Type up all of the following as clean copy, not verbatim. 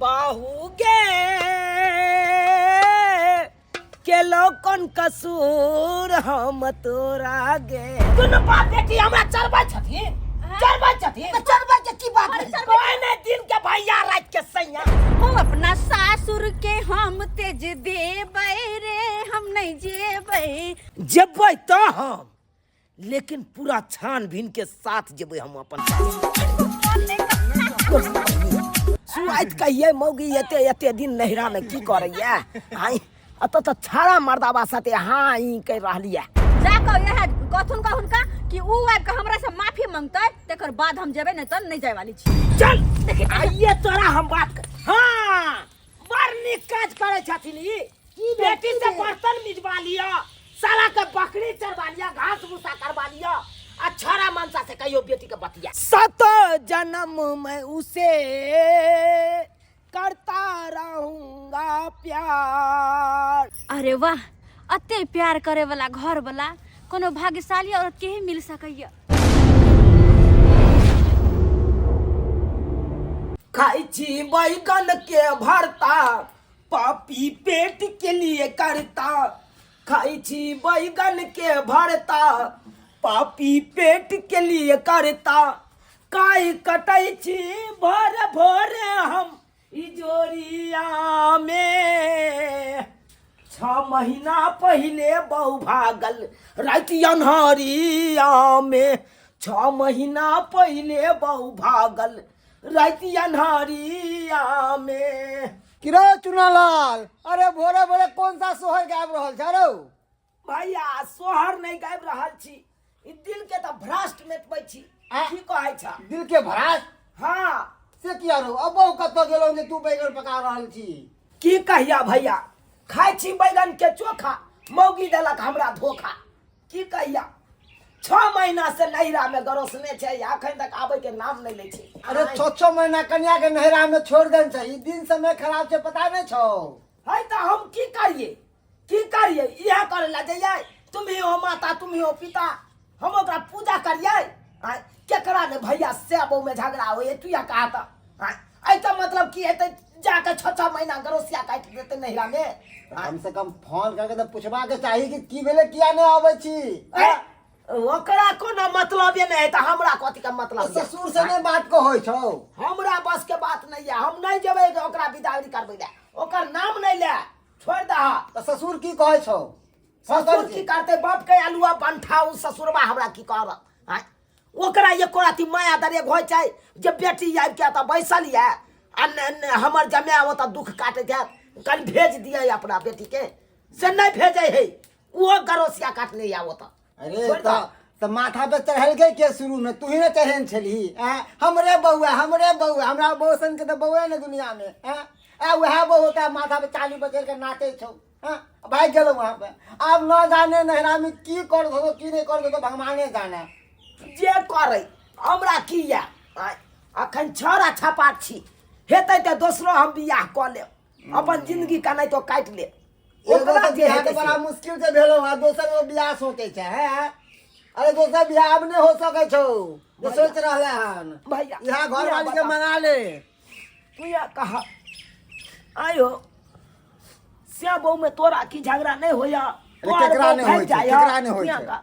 बाहू गे केलो कोन कसूर हम तोरा गे। दुनू बाप बेटी हमरा चरबै छथिन, चरबै छथिन। तऽ चरबै के की बात भेलै? कोई नहीं दिन के भैया, रात के सैया। हो अपना सासुर के हम तेज देबै रे, हम नहीं जेबै। जेबै तऽ हम, लेकिन पूरा छानबीन के साथ जेबै हम अपन सुआइत। कहिए मौगी एते एते दिन नैहरा में की करैया? आइ अतऽ तऽ छाड़ा मर्दाबा साथे हाँ ई कहि रहलियै। जा कऽ इएह कहथुन का हुनका कि ऊ आबि कऽ हमरा से माफी मांगतै, तकर बाद हम जेबै, नहीं तऽ नहीं जाय वाली छी। चल, आइए तोरा हम बात कर। हाँ, बड़ नीक काज करै छथिन ई। बेटी से बर्तन मिजवा लिअ, साला के बकरी चरवा लिअ, घास भूसा करवा लिअ, आ छड़ा मनसा से कहियो बेटी के बतिया। सत जन्म में उसे करता रहूंगा प्यार। अरे वाह, अते प्यार करे वाला घर वाला कोनो भाग्यशाली औरत के ही मिल सकैया। खाई छी बैगन के भरता, पापी पेट के लिए करता। खाई छी बैगन के भरता, पापी पेट के लिए करता। काई कटै छी भोर भोरे हम इजोरिया में। 6 महीना पहिले बहु भागल राति अन्हरिया में। 6 महीना पहिले बहु भागल राति अन्हरिया में। किरो चुनालाल, अरे भोरे भोरे कौन सा सोहर गाबि रहल छ रौ? भैया, सोहर नहीं गाबि रहल छी, ई दिल के तऽ भ्रष्ट मेटबै छी। आ? की कहै छ? दिल के भरास? हाँ। से किया रौ? अब बहु कतऽ गेलौ जे तू बैगन पका रहल छी? की कहिया भैया, खाइ छी बैगन के चोखा, मौगी देलक हमरा धोखा। की कहिया, 6 महीना से नैहरा में गरोसने छै, अखन तक आबै के नाम नहीं लै छै। अरे 6 महीना कन्या के नैहरा में छोड़ देन छै, ई दिन समय खराब छै, पता नहीं छौ। है तऽ हम की करिए, की करिए? इएह करे ला जइयै, तुम ही हो माता, तुम ही हो पिता, हम ओकरा पूजा करिए? आँय, केकरा ने भैया से बहु में झगड़ा होइए, तू या कहा तऽ? आँय, एहि तऽ मतलब की हेतै, जाके 6 महीना गरोसिया काटि देतै नैहरा में? आँय? कम से कम फोन करके तऽ पूछबा के चाही कि की भेलै, किया नहीं आबै छी? ए, ओकरा कोनो मतलब नहि है तऽ हमरा कथी के मतलब यऽ? ससुर से नहीं बात को होइ छौ? हमरा बस के बात नहीं है, हम नहीं जेबै ओकरा बिदागरी करबै लए, ओकर नाम नहीं ले, छोड़ दह। तऽ ससुर की कहै छौ? ससुर की करतै, बाप के आलुआ बंठा उ ससुरबा हमरा की करत? आँय, ओकरा एको राति माया दरेग होइ छै जे बेटी आबि के तऽ बैसल यऽ आ हमर जमाय ओतऽ दुख काटैत हैत, कनि भेज दियै अपना बेटी के, से नहि भेजै है, ओहो गरोसिया काटने यऽ ओतऽ। अरे छोड़ तऽ दह। तऽ माथा पे चढ़ल के के शुरू में तू ही ने चढ़ेन छलही? आँय, हमरे बउआ, हमरे बउआ, हमरा बहू सन के तऽ बउआ ने दुनिया में। आँय, आ वएह बहू होता माथा पे चाली बचेर के नाचै छौ। हाँ, भागि गेलौ वहाँ पे, आब न जाने नहरा में की कर देतो की नहीं कर देतो, भगवाने जाने। जे करै हमरा की यऽ? आँय, अखन छौड़ा छपाट छी, हेतै तऽ दोसरो हम बियाह कऽ लेब, अपन जिंदगी केनाहितो काटि लेब। एगो ओकरा तऽ जे बियाह हेतै तऽ बड़ा से। मुश्किल से भेलौ हँ, दोसर एगो बियाह सोचै छै हैं? अरे दोसर बियाह आब नहि हो सकै छौ जे सोच रहले हन। भैया, यहाँ घर भैया वाली के बता। मना ले। तू या कहा आयो से बहु में तोरा की झगड़ा नहीं होया? अरे केकरा नहि होइ छै, केकरा नहि होइ छै?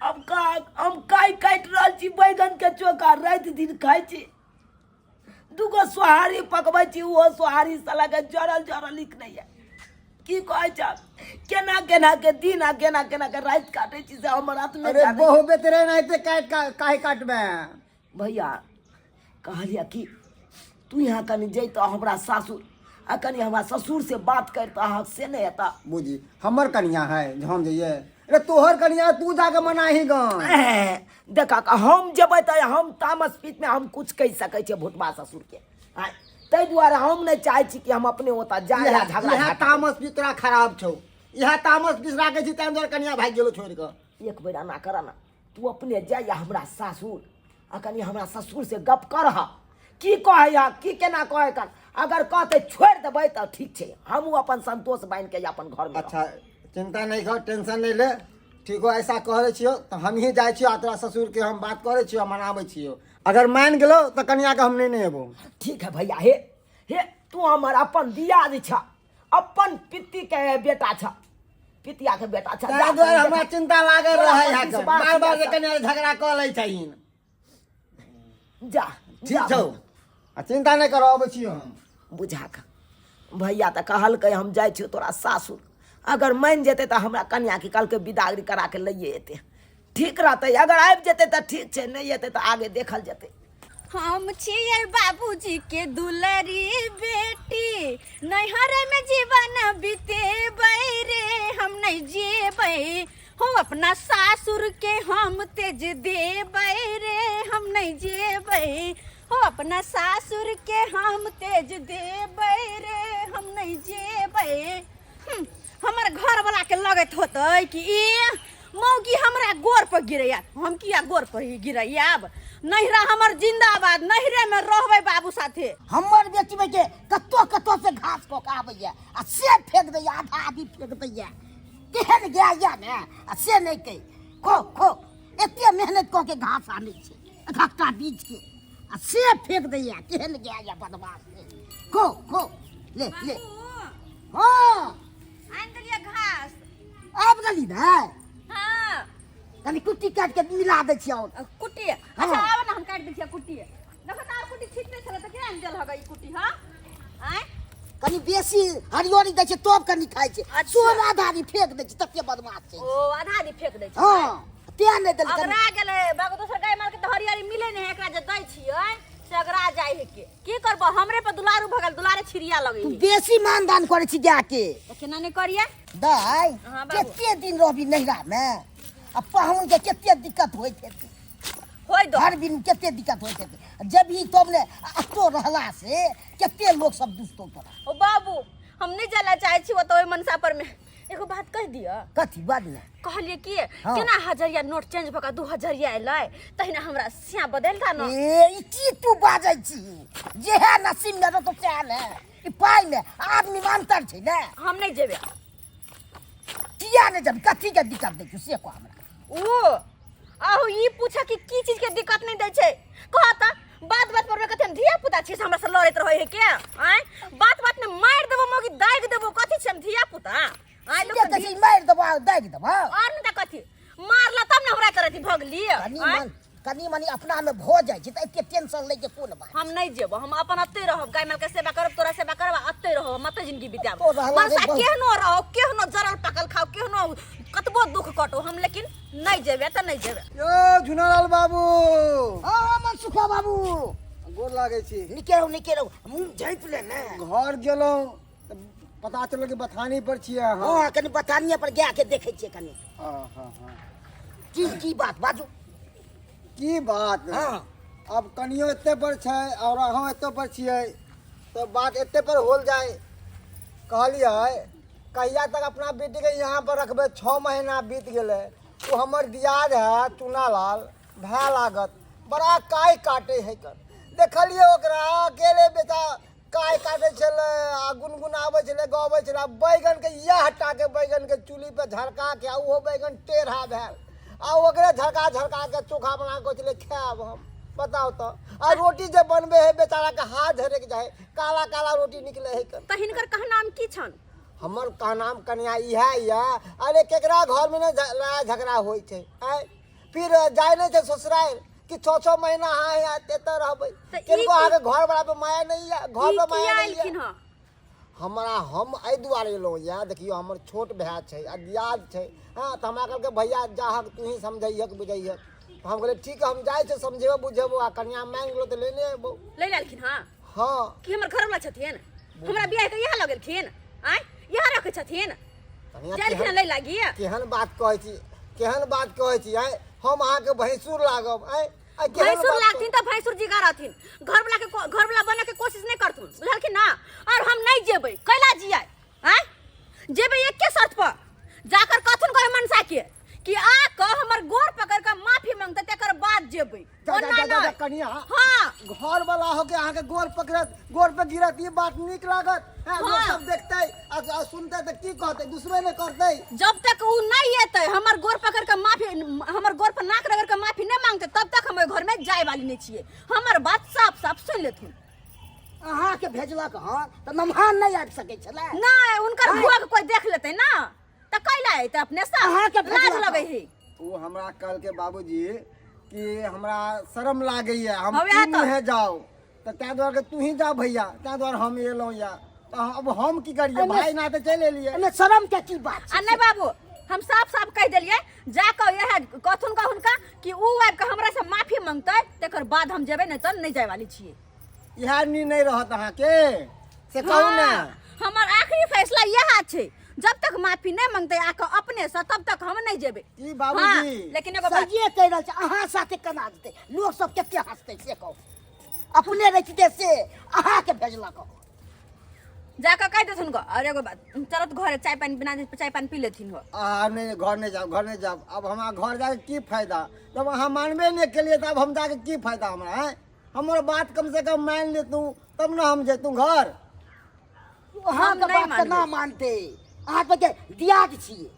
अब का हम काई काटि रहल छी बैगन के चोखा, राति दिन खाइ छी, दूगो सोहारी पकबै छी, ओहो सोहारी साला के जरल जरल नीक नहीं है। की कहै छ, केना केना के दिन आ केना केना के राति काटै छी से हमर आत्मे अरे जानै। बहु बेतरे नहीं ते काट काहे काटबे? भैया, कहलिया कि तू यहाँ कनि जैतह हमरा सासुर आ कनि हमरा ससुर से बात करतह, से नहीं हेता? बुझी हमर कनिया है जे हम जइए? अरे तोहर कनिया, तू जाके मनाही गन। देखा, हम जेबै तऽ हम तामस पीत में हम कुछ कहि सकै छियै भुटबा ससुर के। आँय, ताहि दुआरे हम नहि चाहै छी कि हम अपने ओतऽ जाय आ झगड़ा इएह झाँटी। तामस भी तोरा खराब छौ, इएह तामस पीस राखै छी, ताहि दुआरे कनिया भागि गेलो छोड़ि कऽ। एक बेर एना कर ना, तू अपने जाइया हमरा सासुर आ कनि हमरा ससुर से गप करह, की कहै की केना कहै कर। अगर कहतै छोड़ि देबै तऽ ठीक छै, हमहूँ अपन संतोष बान्हि के अपन घर में। अच्छा, चिंता नहीं कर, टेंशन नहीं ले, ठीक हो? ऐसा कहै छियौ तऽ हमही जाइ छियौ आ तोरा ससुरके हम बात करै छियौ, मनाबै छियौ। अगर मानि गेलौ तऽ कनियाके हम नहि एबौ। ठीक है भैया, हे। हे तू हमर अपन दियाद छ, अपन पित्ती के बेटा छ, पितिया के बेटा छ। ताहि दुआरे हमरा चिंता लागल तोरा रहै पर है विश्वास बार बार यऽ जे कनिया झगड़ा कऽ लै छहिन। जा। ठीक जा। छौ, आ चिंता नहि करऽ, अबै छी हम। बुझा कऽ भैया तऽ कहलकै हम जाइ छियौ तोरा सासुर, अगर मानि जेतै तऽ हमरा कनियाके कहलकै बिदागरी करा के लैए एतै, ठीक रहतै। अगर आबि जेतै तऽ ठीक छै, नहि एतै तऽ आगे देखल जेतै। हम छियै बाबूजी के दुलरी बेटी, नैहर में जीवन बितेबै रे, हम नहीं जेबै। हो अपना सासुर के हम तेज देबै रे, हम नहीं जेबै। हो अपना सासुर के हम तेज देबै रे, हम नहीं जेबै। हमर घर वाला के लगैत होतै कि ई मौगी हमरा गोर पर गिरैया, हम किया गोर पर ही गिरैयाब? नैहरा हमर जिंदाबाद, नैहरे में रहबै बाबू साथे। हमर बेटी के कतो कतो से घास कऽ के आबैया आ से फेंक दैया, आधा आधी फेंक दैया, केहन गाय या ने, आ से नहि कहि खो खो एते मेहनत कऽ के घास आनै छै एकटा बीज के, आ से फेंक दैया, केहन गाय या बदमाश छै। खो खो ले ले। हाँ। आनि देलियै घास। आबि गेली ने? हाँ। कनि कुट्टी काटि के मिला दै छियै आओर। कुट्टी? अच्छा आब ने, हम काटि दै छियै कुट्टी। देखो तऽ आर कुट्टी छिटने छलै तऽ केना देल हगा ई कुट्टी? हाँ आँय, कनि बेसी हरियरी दै छै तब कनि खाइ छै। अच्छा। सब आधा आधी फेंक दै छै, तते बदमाश छै। ओ आधा आधी फेंक दै छै? हँ, तें नहि देल कनि। अगरा गेलै बाबू, दोसर गाय माल के तऽ हरियरी मिले नहि है, एकरा जे दै छियै से अगरा जाइ है। के की करबो, हमरे पर दुलारू भऽ गेल, दुलारे छिड़िया लगै तू है। बेसी मानदान करै छी गाय के। तऽ केना नहि करियै? दाइ। हाँ, बाबू। कते दिन रहबी नैहरा मे, आ पाहुन के कते दिक्कत होइत हेतै। होय दो। हर दिन कते दिक्कत होइत हेतै, जबही तब ने अतो रहला से कते लोक सब दुसतो तोरा। ओ बाबू, हम नहि जाय लए चाहै छी ओतऽ ओहि मनसा पर मे। एगो बात कहि दिअ। कथी बात ने? कहलियै कि हाँ। केना हजरिया नोट चेंज भऽ कऽ 2000 एलै, तहिना हमरा सिया बदलता न। ए ई की तू बाजै छी? जेहे नसीब मे रहतो सएह ने, ई पाइ मे आदमी मानतर छै ने। हम नहि जेबै। किया नहि जेबी? कथी के दिक्कत दै छौ से कह हमरा। ओ आहू ई पूछा कि की चीज के दिक्कत नहीं दै छै? कह त बात बात पर में कथी हम धिया पुता छी से हमरा से लड़ैत रहै है के? आँय, बात बात में मारि देबो मौगी, दागि देबो, कथी छी हम धिया पुता? आँय, लोक के कहै छै मारि देबो दागि देबो? और नहीं त कथी, मारला तब ने हमरा तरह भगली। कनी आँय? मन कनी मनी अपना में भऽ जाइ छै तऽ एते टेंशन लै के कोन बात? हम नहीं जेबो, हम अपन अत्ते रहब, गाय माल के सेवा करब, तोरा सेवा करब, आ अत्ते रहब, हम अत्ते जिंदगी बिताब। तो रहला रे मनसा बहुत। केहनो रहो, केहनो जरल पकल खाओ, केहनो कतबो दुख कटो, हम लेकिन नहीं जेबे तऽ नहीं जेबे। यौ झुनालाल बाबू। हाँ हाँ मनसुखा बाबू। गोर लागै छी। नीके रहू, नीके रहू, मुँह झाँपि ले ने। घर गेलहुँ तऽ पता चलल कि बथानी पर छियै अहाँ। हाँ, कनि बथानिये पर गाय के देखै छियै कनि। हाँ हाँ हाँ। की की बात बाजू? की बात? हाँ। अब कनियो एते पर छै और अहाँ एते पर छियै तऽ बात एते पर होल जाय। कहलियै कहिया तक अपना बेटी के यहाँ पर रखबै? 6 महीना बीत गेलै। ओ हमर दियाद है चुनालाल भाय लागत, बड़ा काय काटे है कर। देखलियै ओकरा अकेले बेटा काय काटे छलै आ गुनगुनाबै छलै, गबै छलै, आ बैगन के इएह हटा के बैगन के चूल्ही पे झरका के, आ ओहो बैगन टेढ़ा भेल, आ ओकरे झरका झरका के चोखा बना के छलै खायब हम। बताउ तऽ, आ रोटी जे बनबै है बेचारा के हाथ झरक जाइ, काला काला रोटी निकले है कर। तऽ हिनकर कहनाम की छन? हमर कहनाम कनिया इएह यऽ, अरे केकरा घरमे नहि लड़ाइ झगड़ा होइ छै? आँय, फिर जाइ नहि छै ससुरारि कि 6 6 महीना अहाँ यहाँ एतऽ रहबै? तऽ ई किनको की- अहाँके घर वाला पे माया नहि यऽ, घर ई पे माया किया नहि यऽ? एलखिन हँ? हमरा हम एहि दुआरे एलहुँ यऽ, देखियौ हमर छोट भाय छै आ दियाद छै। हँ, तऽ हमरा कहलकै भैया जाहक तूही समझैहक बुझैहक, तऽ हम कहलियै ठीक है, हम जाइ छियै समझेबो बुझेबो, आ कनिया माँगि गेलो तऽ लेने अयबो। लै लेलखिन हँ? हँ। कि हमर घरवला छथिन? हमरा बियाह के यहाँ लगेलखिन? आँय, यहाँ रखै छथिन? कनिया जाइलखिन केहन लै लागी? केहन बात कहै छी, केहन बात कहै छी? आँय, हम अहाँके भैंसुर लागब? आँय आँय, केहन भैंसुर बात लागथिन तऽ भैंसुर जिगा रहथिन, घरवला के घरवला बने के कोशिश नहीं करथुन, बुझलखिन ना? और हम नहीं जेबै, कैला जियाय? आँय, जेबै एके शर्त पर, जाकर कहथुन कहे मनसा के कि आ कऽ हमर गोर पकड़ के माफी मांगते तकर बाद जेबै। जा, जा, ओना जा, जा, नहि। कनिया। हाँ। घर वाला हो के अहाँके गोर पकड़त, गोर पे गिरत, ई बात नीक लागत? हैं, लोग हाँ। सब देखतै आ सुनतै तऽ की कहतै? दुश्मन ने करतै। जब तक उ नहीं एतै हमर गोर पकड़ के माफी, हमर गोर पर नाक रगड़ के माफी नहीं मांगते, तब तक हम ओहि घर में जाय वाली नहीं छियै। हमर बात साफ साफ सुन लेथुन। अहाँके भेजलक हँ तऽ नमहान नहि आबि सकै छलै। नहि, हुनकर भुआ के कोई देख लेतै ना तऽ कैला एतै अपने से? अहाँके लाज भेजलक। लगै है। ओ हमरा कहलकै बाबूजी कि हमरा शरम लागैया, हम हँ, वएह तू तऽ। मुँहे जाओ, तऽ ताहि दुआरे तू ही जा भैया, ताहि दुआरे हम एलहुँ या तऽ अब हम की करियै? भाय नाते चलि एलियै। एहिमे शरम के की बात आ छै? नहि बाबू, हम साफ साफ कहि देलियै, जा कऽ इएह कहथुन कऽ हुनका कि उ आबि कऽ हमरा से माफी मंगतै तकर बाद हम जेबै, नहि तऽ नहि जाय वाली छियै। इएह निर्णय रहत अहाँके से कहू ने। हाँ, हमर आखिरी फैसला इएह छै, जब तक माफी नहीं मंगते आके अपने से तब तक हम नहीं जेबै। की बाबूजी? हाँ, लेकिन एगो बात सहिए कहि रहल छै। अहाँ साथे केना जेतै? लोक सब कते हँसतै से कहू। अपने रहिते से अहाँके भेजलक हँ। जाकऽ कहि देथुन गो। और एगो बात, चलत घरे चाय पानी बना दे, चाय पानी पी लेथिन हो। अहाँ नहि, घर नहि जाब, घर नहि जाब। अब हमरा घर जाके की फायदा जब अहाँ मानबे नहि केलियै? तऽ आब हम जाके की फायदा हमरा? आँय, हमर बात कम से कम मान लेतू तब ने हम जैतू घर। अहाँके हम नहि बात केना मानबै। मानतै? अहाँके दियाद छियै।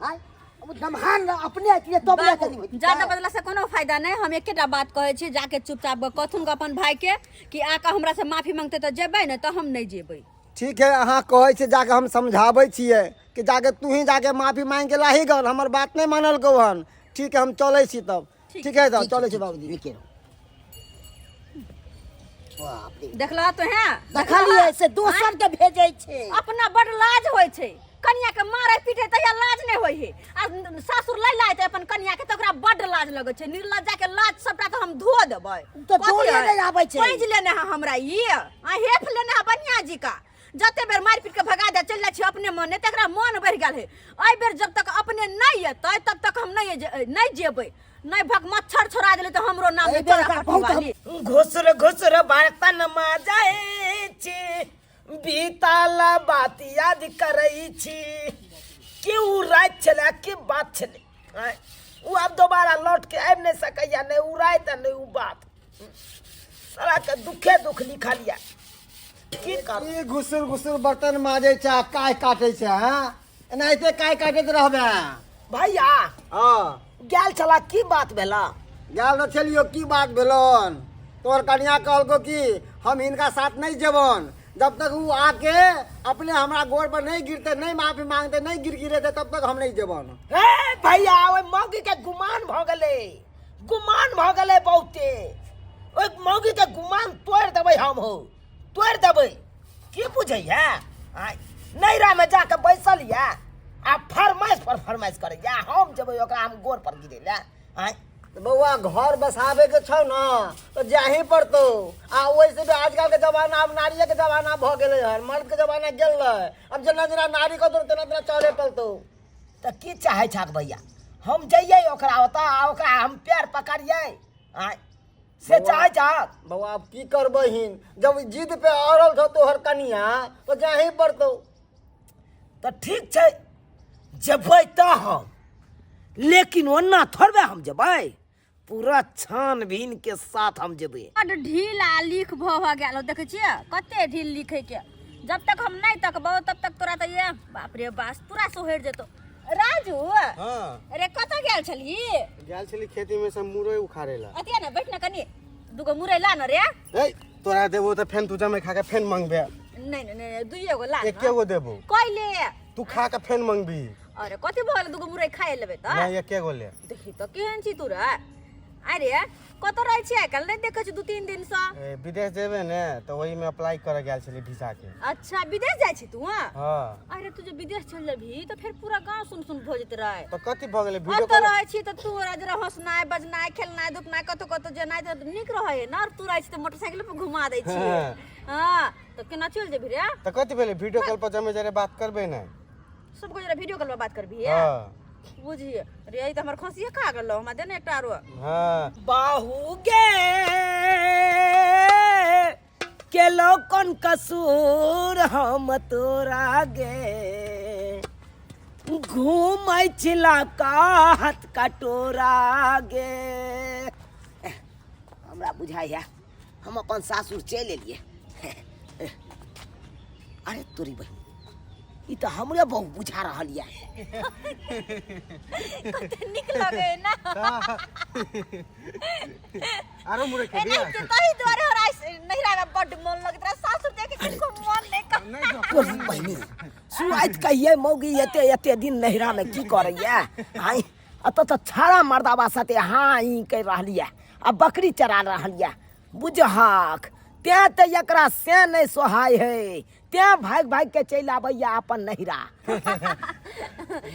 आँय, ओ नमहान अपने अतियै तब ने कनि बाबू, होइत। ज्यादा बदला से कोनो फायदा नहीं। हम एकेटा बात कहै छी, जाके चुपचाप कहथुन गो अपन भाई के कि आके हमरा से माफी मांगते तऽ जेबै, नहि तऽ हम नहीं जेबै। ठीक है, अहाँ कहै छियै, जाके हम समझाबै छियै कि जाके तू ही जाके माफी मांगि के लाही गन, हमर बात नहि मानलकौ हन। ठीक है, हम चलै छी तब। ठीक है, तब चलै छी बाबूजी। नीके रहू। बाप रे। देखलह तो हैं? देखलियै से दोसर के भेजै छै। अपना बड लाज होइ छै, कनिया के मारे पीटे तहिया लाज नहि होइ है, आ सासुर लै लायते अपन कनिया के तऽ ओकरा बड लाज लगै छै। निर्लज्जा के लाज सबटा तऽ हम धो देबै। तऽ दौड़े नहि आबै छै। पैज लेने है हमरा ई आ हेफ लेने है बढ़िया जी का। जते बेर मारि पीट के भगा दे चलि जाइ छी अपने मने, तकरा मन बढ़ि गेल है। एहि बेर जब तक अपने नहि एतै तब तक हम नहि नहि जेबै। नहि भक मच्छर छोड़ा देले तऽ हमरो नाम एहि बेर ओकरा बहुत हम घुसर घुसर बर्तन माजै छी, बीतल बात याद करै छी। कि उ राति छलै, की बात छलै? आँय, उ आब दोबारा लौट के आबि नहि सकैया, नहि उ राति आ नहि उ बात। सारा के दुखे दुख लिखल यऽ, की कर। ई घुसुर घुसुर बर्तन माजै छै आ काय काटै छै? हँ, एनाहिते काय काटैत रहबै? भैया। हँ। गेल छला, की बात भेला? गेल रह छलियो, की बात भेलन? तोहर कनिया कहलको कि हम हिनका साथ नहीं जेबन, जब तक उ आके अपने हमरा गोड़ पर नहीं गिरते, नहीं माफी मांगते, नहीं गिर गिरेते, तब तक हम नहीं जेबन। हे भैया, ओहि मौगी के गुमान भऽ गेलै, गुमान भऽ गेलै बहुते। ओहि मौगी के गुमान तोड़ि देबै हम, हो तोड़ि देबै। की बुझैया? आँय, नैहरामे जाके बैसल यऽ आ फरमाइश पर फरमाइश करैया, हम जेबै ओकरा हम गोड़ पर गिरै लए? आँय। तऽ बौआ, घर बसाबे के छौ ने तऽ जाही पड़तौ। आ ओहिसे भी आजकल के जमाना आब नारिये के जमाना भऽ गेलै हन, मर्द के जमाना गेल रहै। आब जेना जेना नारी कहतौ तेना तेना चले पड़तौ। तऽ की चाहै छहक भैया? हम जइयै ओकरा ओतऽ आ ओकरा हम पैर पकड़ियै? आँय, से चाहै छहक? बौआ, आब की करबहिन? जब जिद पे अड़ल छौ तोहर कनिया तऽ जाही पड़तौ। तऽ ठीक छै, जेबै तऽ हम, लेकिन ओना थोड़बे हम जेबै, पूरा छानबीन के साथ हम जेबै। बड ढील आ लीख भऽ भऽ गेल हो, देखै छियै कते ढील लिखै के। जब तक हम नहि तकबौ तब तक तोरा तऽ ये बाप रे बास पूरा सोहरि जेतौ। राजू। हाँ। अरे कतऽ गेल छलही? गेल छली खेती में से मुरई उखाड़े ला। अतिया ने बैठ ने कनी, दूगो मुरई ला न रे। ए, तोरा देबो तऽ फेन तू जमे खा के फेन मंगबे। नहीं नहीं नहीं, दुइये गो ला न। एके गो देबो। कइले? तू खा के फेन मंगबी। अरे कथी भऽ गेल, दूगो मुरई खाए लेबै तऽ। नहीं, एके गो ले। देखी तऽ केहन छी तू रे। अरे कतऽ रहै छी आइ काल्हि? नहि देखै छी 2-3 दिन सँ। ए, विदेश जेबे ने तऽ ओही में अप्लाई करे गेल छली वीसा के। अच्छा, विदेश जाइ छी तू? हाँ। हाँ। अरे तू जे विदेश चल जेबही तऽ फेर पूरा गाँव सुन सुन भऽ जेतै रे। तऽ कथी भऽ गेलै? वीडियो ओतऽ कॉल रहै छी तऽ तू जरा हँसनाइ बजनाइ खेलनाइ धुपनाइ कतौ कतौ जेनाइ तऽ नीक रहै है ने। और तू रहै छी तऽ मोटरसाइकिल पर घुमा दै छी। हाँ, तऽ केना चलि जेबही रे? तऽ कथी भेलै? वीडियो कॉल पर जमे जरे बात करबै ने। सबको जरा वीडियो कॉल पर बात करबही? हाँ। बुझिए रे, ई तऽ हमर खसिए खा गेलो, हमरा दे ने एकटा आरो। हाँ। बाहू गे केलो कोन कसूर हम तोरा गे, घूमै छिला का हाथ कटोरा गे। हमरा बुझाइया हम अपन सासुर चलि एलियै। अरे तोरी बहिन, ई तऽ हमरे बहु बुझा रहल यऽ। कते नीक लगे ना। आरो मुरई खेबी? एनाहिते तही दुआरे हमरा नैहरा में बड्ड मन लगैत रहे, सासुर जाके किनको मन नहि कर। तोरी बहिनी सुआइत कहिए मौगी एते एते दिन नैहरा में की करैया आइ एतऽ तऽ छाड़ा मर्दाबा साथे हाँ ई कहि रहलियै आ बकरी चरा रहलियै बुझहक तें तऽ एकरा से नहि सोहाय है तें भागि भागि के चलि आबैया अपन नैहरा।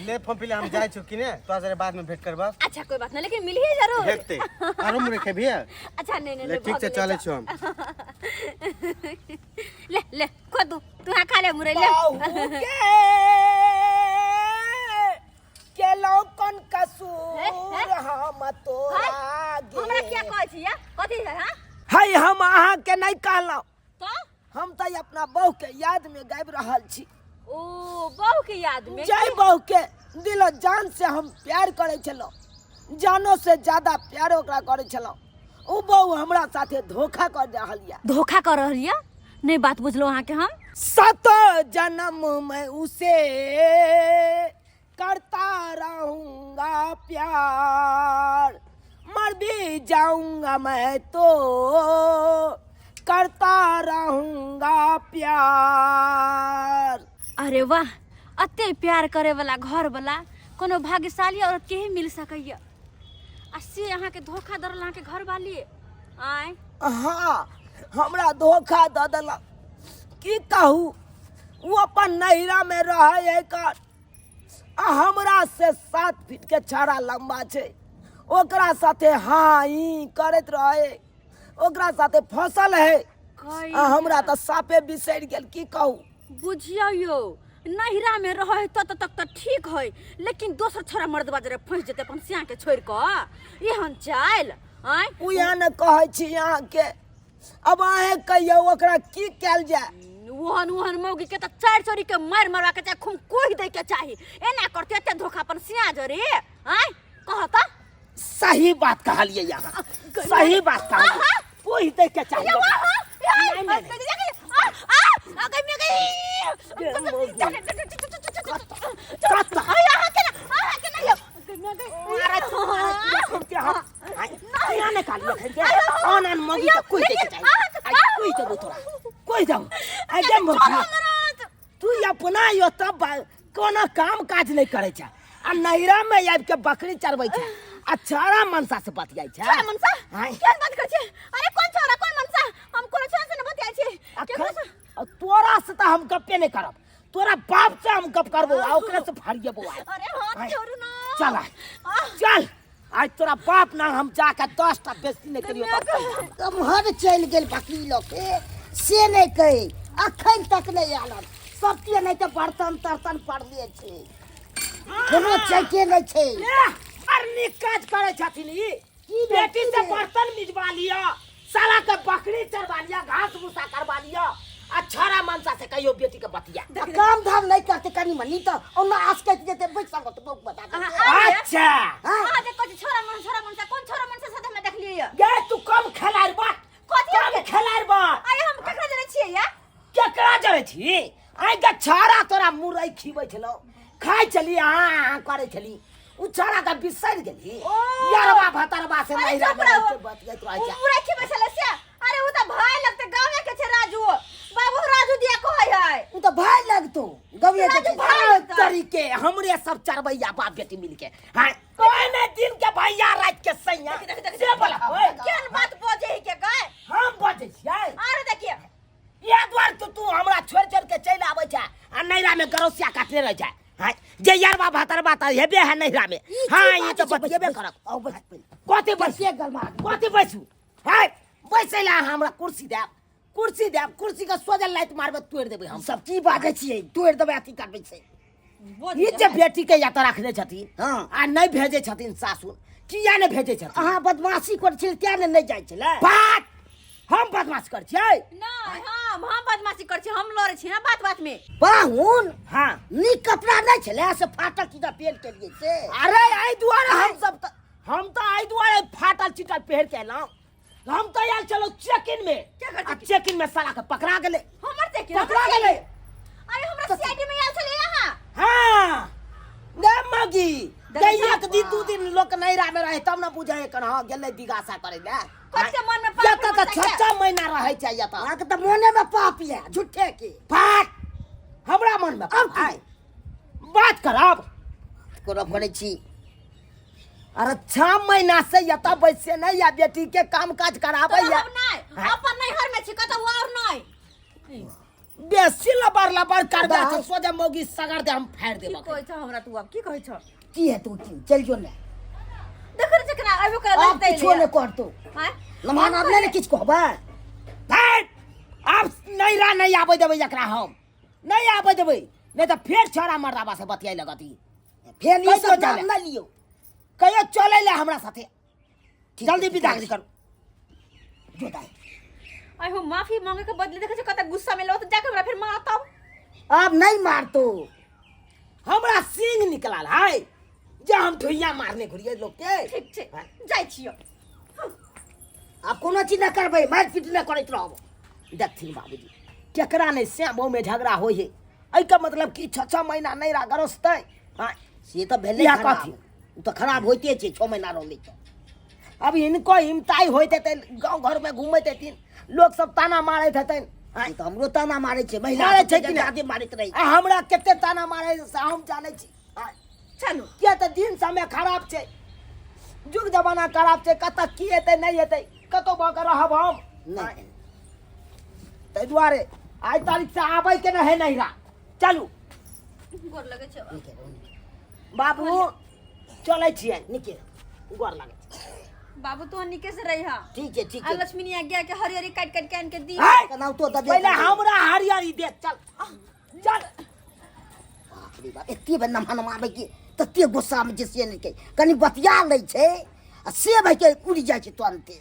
ले फम्पिले हम जाइ छौ कि ने तोरा जरे बाद में भेंट करबा। अच्छा कोई बात नहीं, लेकिन मिलिए जरूर। हेतै आरो मुरे खेबही? अच्छा नहीं नहीं ले ठीक छै, चलै छौ हम। ले ले खो तू, तू हाँ खा ले मुरई ले। बहू के केलौ कोन कसूर हम तोरा हमरा गे। किया कहै छी या कथी है? हां है हम अहाँ के नहीं कहलौं। तो हम तऽ अपना बहू के याद में गाबि रहल छी। ओ बहू के याद में? जय बहू के दिल जान से हम प्यार करे छलौं, जानो से ज्यादा प्यार ओकरा करे छलौं। उ बहू हमरा साथे धोखा कर रहल या। धोखा कर रहल या? नहीं बात बुझलो अहाँ के हम। सत जन्म में उसे करता रहूंगा प्यार, मर भी जाऊंगा मैं तो करता रहूंगा प्यार। अरे वाह, अते प्यार करे वाला घर वाला कोनो भाग्यशाली औरत के ही मिल सकैया, आ से अहाँ के धोखा दरल अहाँ के घर वाली। आय हाँ हमरा धोखा दऽ देलक, की कहू। ओ अपन नैहरा में रहे है कर, आ हमरा से 7 फीट के छाड़ा लंबा छै, ओकरा साथे हाँ ई करैत रहे, ओकरा साथे फसल है, आ हमरा तऽ साफे बिसरि गेल, की कहू। बुझियौ यौ, नैहरा में रहे तत तक तऽ ठीक है, लेकिन दोसर छोरा मर्दबा जरे फंसि जेतै अपन सिया के छोड़ि कऽ, एहन चालि। आँय उएह ने कहै छी अहाँके, अब अहें कहियौ ओकरा की कयल जाय। ओहन ओहन मौगी के तऽ चारि चोरी के मारि मरवा के चाही, खूब कोहि दै के चाही। एना करते एते धोखा अपन सिया जरे। आँय कह तऽ। सही बात कहलियै अहाँ, सही बात कहलियै, कोहि दै के चाही। नहीं, नहीं, तू अपना यो तब कोनो काम काज नहीं करे छै, आ नैहरा में आबि के बकरी चरबै छै, आ छौड़ा मनसा से बतियाइ छै। छोड़ा मनसा? हाँ। केहन बात करै छै? अरे कोन छोड़ा कोन मनसा? हम कोनो छोड़ा से न बतियाइ छी। अखन तोरा से तऽ हम गप्पे नहीं करब, तोरा बाप से हम गप करबो आ ओकरे से फरिएबो आइ। अरे हाथ आइ। छोड़ू ना। चल आइ। चल आज तोरा बाप ना हम जाके 10 टा बेइज्जती नहीं करियो। कम्हर चलि गेल बकरी लऽ के से नहीं कही, अखन तक नहीं आयल। सब के नहीं तऽ बर्तन तर्तन पड़ले छै, कोनो चैके नहीं छै। बड़ नीक काज करै छथिन ई। की भेल, बेटी की से भेल? बर्तन मिजवा लिअ, साला के बकरी चरवा लिअ, घास भूसा करवा लिअ, आ छौड़ा मनसा से कहियो बेटी के बतिया। आ काम धाम नहीं करते कनी मनी तऽ ओना आसकैत जेतै, बैठ सकत बौक बता देतै। अच्छा। हाँ। अहाँ जे कहै छी छौड़ा मनसा, छौड़ा मनसा, कोन छौड़ा मनसा साथे हमरा देखलियै यऽ? गे तू कम खेलाड़ बा। कथी कम हम खेलाड़ बा। आइ हम केकरा जरै छियै या? केकरा जरै छी? आइ के छौड़ा तोरा मुरई खिबै छलौ, खाइ छली, हाँ हाँ करै छली, उ छौड़ा के बिसरि गेली। ओ। यरवा भतरवा से अरे नैहरा चुप में रहो। रहिके बतियाइत रहै उ छै। मुरई खिबै छलै से? अरे उ तऽ भाय लगतै, गाँवे के छै राजू बाबू, राजू दिया कहै है। उ तऽ भाय लगतौ, गविए के राजू छै। भाय लगतौ। तरीके हमरे सब चरबैया बाप बेटी मिलके। हाँ, कोई नहीं दिन के भैया रात के सैया। से बोला, ओए। केहन बात बजै है के गए? हम बजै छियै। आरो देखिए। इएह दुआरे तो तू हमरा छोड़ि छोड़ि के चलि आबै छै आ नैहरा में गरौसिया काटने रहै छै। हाँ, जे यरवा भतरवा तऽ हेबे है नैहरा में। ई की हाँ, ई बात तऽ छै? बैस, बतियेबे बैस, करब। आउ, बैस, बैस। कथी बैसू? के गरमा? कथी बैसू? हाँ, बैसै लए अहाँ हमरा कुर्सी देब, कुर्सी देब, कुर्सी के सोझे लाइत मारबै तोड़ि देबै हम। सब की बाजै छियै? तोड़ि देबै, अथी करबै छै। ई जे बेटी के या तऽ रखने छथिन, हाँ। आ नहि भेजै छथिन सासुर, किया नहि भेजै छथिन? अहाँ बदमाशी करै छियै तें ने नहि जाइ छलै। बात हम बदमाशी करै छियै? नहि, हम बदमाशी करै छियै, हम लड़ै छियै ना बात बात में। पाहुन, हाँ। नीक कपड़ा नहि छलै से फाटल चीटर पेन के लिए से। अरे एहि दुआरे हम सब तऽ, हम तऽ एहि दुआरे फाटल चीटर पहिर के एलहुँ। हम तऽ आयल छलहुँ चेक इन में, केकर आ चेक इन? चेक इन में साला के पकड़ा गेलै। हमर चेक इन? पकड़ा गेलै। अरे हमरा सीआईडी में आयल छलै अहाँ। हाँ। गे मगी, देखै गे छौ? एक दिन दू दिन लोक नैहरा में रहे तब न बुझै कन, हाँ गेलै दिगासा करै लए। कते मन में पाप एतऽ तऽ मचाइए। छह छह महीना रहै छै एतऽ। अहाँके तऽ मोने में पाप यऽ झूठे के। बात हमरा मन में आब की? आय बात करब करब करै छी। अरे 6 महीना से एतऽ बैसे नहीं या बेटी के काम काज कराबै तो या रहब नहि, अपन नैहर में छी, कतौ और नहि। बेसी लबर लबर करबे दाइ। छै, सोझे मौगी सगर दे हम फाड़ि की देबऽ। कहै छौ हमरा तू आब? की कहै छौ? की हेतौ की? चलि जो ने। देखो ने जकरा अयबो करत आब लगतै किछो नहि करतौ। आँय? लम्हा आब नहि ने किछु कहबै। दाइ, आब नैरा नहि आबै देबै एकरा, हम नहि आबै देबै, नहि तऽ फेर छोड़ा मर्दाबा से बतियाइ लगत ई। फेर ई कहियो सब नाम चले। नहि लियौ। कहियो चलै ले हमरा साथे। ठीक जल्दी छै, विदा ठीक छै। करू। जो दाइ। आइ हो माफी मांगे के बदले देखै छौ कते गुस्सा में लो तऽ जाके हमरा फेर मारतौ। आब नहि मारतौ। हमरा सिंग निकलल है जे हम ठुइया मारने घुरिए लोग के। ठीक छै, जाइ छियौ। आब कोनो चीज नहि करबै, मारि पीट नहि करैत रहब। देखथिन बाबूजी, केकरा नहि श्याम में झगड़ा होइ है, एहिके मतलब कि 6 6 महीना नहि रा गरसतै? हाँ, से तऽ भेलै इएह खराब। कथी? ओ तऽ खराब होइते छै 6 महीना रहलै तऽ। अब हिनको हिमताइ होइत हेतनि, गाँव घरमे घुमैत हेथिन, लोक सब ताना मारैत हेतनि। आइ तऽ हमरो ताना मारै छै महिला। मारै छै कि नहि? जादे मारैत रहै। आ हमरा कते ताना मारै छै से हम जानै छी। आ, चलू। किया तऽ दिन समय खराब छै, युग जमाना खराब छै, कतऽ की हेतै नहि हेतै, कतौ भऽ कऽ रहब हम नहि। ताहि दुआरे आइ तारीख से आबै के नहि है नैहरा। चलू। गोर लगै छै। नीके रहू, नीके। बाबू चलै छियै। नीके। गोर लागै छै। बाबू, तू नीके से रही। ठीक छै, ठीक आ छै। लक्ष्मीनिया गाय के हरियरी काटि काटि के आनि के दी। है! केनाहितो दबे पहिले करबै। हमरा हरियरी दे, चल चल। बाप रे बाप, एते बेर नमहा नमाबै के तते गुस्सामे जे से नहि कनि बतिया लै छै आ से भइके उड़ि जाइ छै तुरन्ते।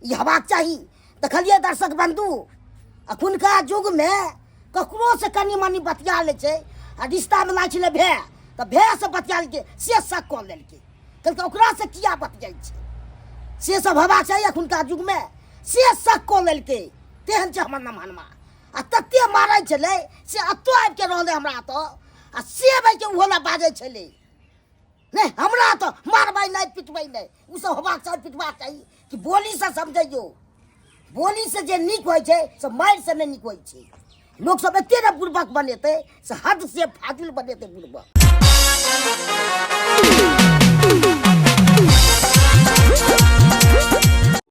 ई हेबाक चाही। देखलियै दर्शक बन्धु, अखुनका युगमे ककरोसँ कनि मनि बतिया लै छै आ रिश्तामे लागै छलै भए तऽ भएसँ बतिया लेलकै से शक कऽ लेलकै, कहलकै ओकरासँ किया बतियाइ छै। से सब हेबाक चाही अखुनका युगमे? से शक कऽ लेलकै। तेहन छै हमर नमहनमा आ तते मारै छलै से एतऽ आबिके रहलै हमरा एतऽ आ से भइके ओहो लए बाजै छलै नहि हमरा तऽ मारबै नहि पिटबै नहि। ओ सब होबाक चाही, पिटबाक चाही कि बोलीसँ समझैयौ। बोलीसँ जे नीक होइ छै से मारिसँ नहि नीक होइ छै। लोक सब एते ने बुड़बक बनेतै से हद से फाजिल बनेतै बुड़बक।